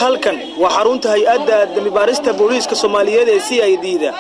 Halkan waa xarunta hay-adda dambibaarista booliiska Soomaaliyeed ee CID-da.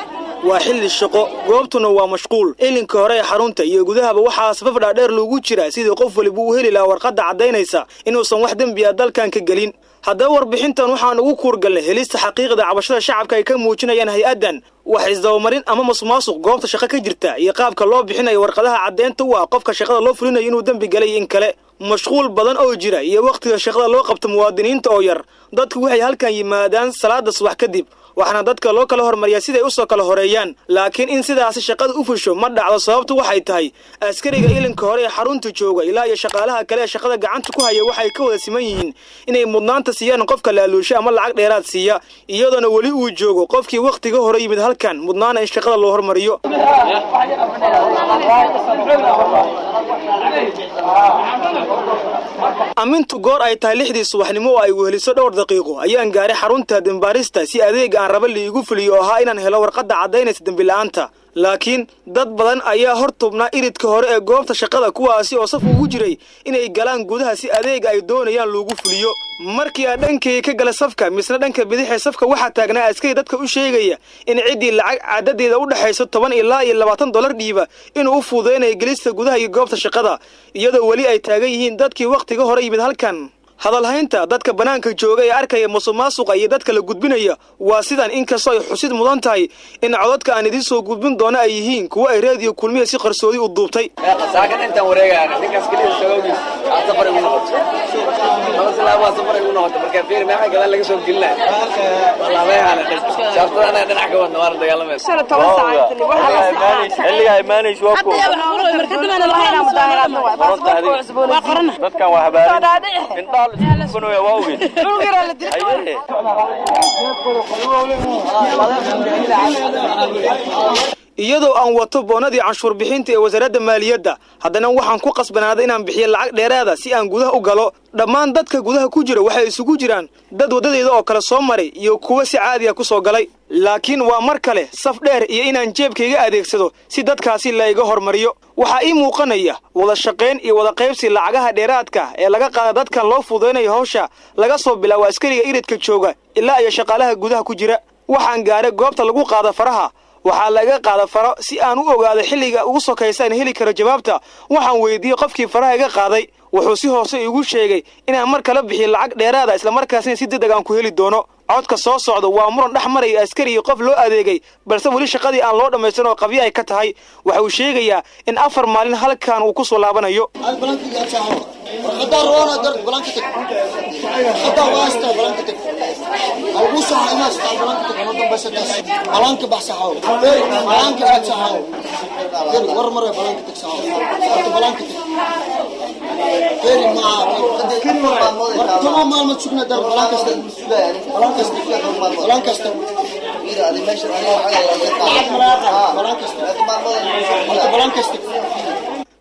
Waa xilli shaqo, goobtuna waa mashquul. Ilinka hore ee xarunta iyo gudahaba waxaa safaf dhaadheer loogu jiraa sidii qof waliba uu heli lahaa warqadda caddaynaysa inuusan wax dembi ah dalkan ka gelin. Haddaba warbixintan waxaan ugu kuurgalnay helista xaqiiqda cabashada shacabka ay ka muujinayaan hay-addan, wax isdabamarin ama masuqmaasuq goobta shaqo ka jirta iyo qaabka loo bixinayo warqadaha caddeynta u ah qofka shaqada loo fulinayo inuu dembi galay in kale. Mashquul badan oo jira iyo wakhtiga shaqada loo qabto muwaadiniinta oo yar, dadku waxay halkan yimaadaan salaada subax kadib, waxaana dadka loo kala hormariyaa siday usoo kala horeeyaan. Laakiin in sidaasi shaqada u fusho ma dhacdo. Sababtu waxay tahay askariga ilinka hore ee xarunta jooga ilaa iyo shaqaalaha kale ee shaqada gacanta ku haya waxay ka wada siman yihiin inay mudnaanta siiyaan qofka laaluusha ama lacag dheeraad siiya, iyadoona weli uu joogo qofkii wakhtiga hore yimid halkan mudnaana in shaqada loo hormariyo. Amintu goor ay tahay 6dii subaxnimo oo ay weheliso dhowr daqiiqo ayaan gaaray xarunta dembaarista si adeega aan raba liigu fuliyo oo ahaa inaan helo warqadda caddaynaysa dembila'aanta. Laakiin dad badan ayaa hor tubnaa iridka hore ee goobta shaqada, kuwaasi oo saf ugu jiray inay galaan gudaha si adeega ay doonayaan loogu fuliyo. Markii aan dhankayga ka gala safka, misna dhanka bidix ee safka waxaa taagnaa askari dadka u sheegaya in ciddii lacag caddadeeda u dhexayso $10 ilaa iyo $20 dhiiba inuu u fududaynayo gelista gudaha iyo goobta shaqada, iyadoo weli ay taagan yihiin dadkii wakhtiga hore yimid halkan. Hadalhaynta dadka bannaanka jooga ee arkaya musuqmaasuqa iyo dadka la gudbinaya waa sidan, inkastoo ay xusid mudan tahay in codadka aan idiin soo gudbin doono ay yihiin kuwo ay Raadiyo Kulmiya si qarsoodi u duubtay. Saakan intaan wareegaya ninkaas keliya sababgiis aa safar igu noqoto, laba silaab waa safar igu noqoto. Marka fiir meeqa gadaal laga soo gelinaya, walaalayaal shaartada anaga dhinac ka wadna waana dagaalamaysa. Xilligaa imaanaysa waa kuwa dadkan waa habaarin indhaha la isku dhufanaya, waa ogeyd. Haye. Iyadoo aan wato boonadii canshuur bixinta ee wasaaradda maaliyadda, haddana waxaan ku qasbanaaday inaan bixiyo lacag dheeraada si aan gudaha u galo. Dhammaan dadka gudaha ku jira waxay isugu jiraan dad waddadeeda oo kale soo maray iyo kuwo si caadiya ku soo galay. Laakiin waa mar kale saf dheer iyo inaan jeebkayga adeegsado si dadkaasi layga hormariyo. Waxaa ii muuqanaya wada shaqayn iyo wada qaybsi lacagaha dheeraadka ee laga qaada dadkan loo fududaynayo hawsha, laga soo bilaabo askariga iridka jooga ilaa iyo shaqaalaha gudaha ku jira. Waxaan gaaray goobta lagu qaada faraha. Waxaa laga qaada faro si aan u ogaado xilliga ugu sokaysa aan heli karo jawaabta. Waxaan weydiiyey qofkii faraha iga qaaday. Wuxuu si hoose iigu sheegay inaan mar kala bixiyo lacag dheeraada, islamarkaasina si degdeg aan ku heli doono. Codka soo socda waa muran dhex maraya askari iyo qof loo adeegay, balse weli shaqadii aan loo dhammaystirin oo qabyo ay ka tahay. Waxa uu sheegayaa in 4 maalin halkan uu ku soo laabanayo.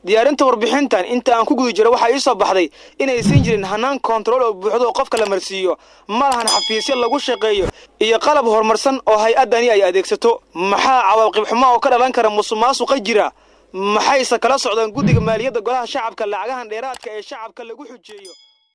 Diyaarinta warbixintan inta aan ku guda jiro waxaa ii soo baxday inaysan jirin hanaan koontarool oo buuxdo oo qofka la marsiiyo. Ma lahan xafiisyo lagu shaqeeyo iyo qalab horumarsan oo hay-addani ay adeegsato. Maxaa cawaaqib xumo oo ka dhalan kara musuqmaasuqa jira? Maxayse kala socdaan guddiga maaliyadda golaha shacabka lacagahan dheeraadka ee shacabka lagu xujeeyo?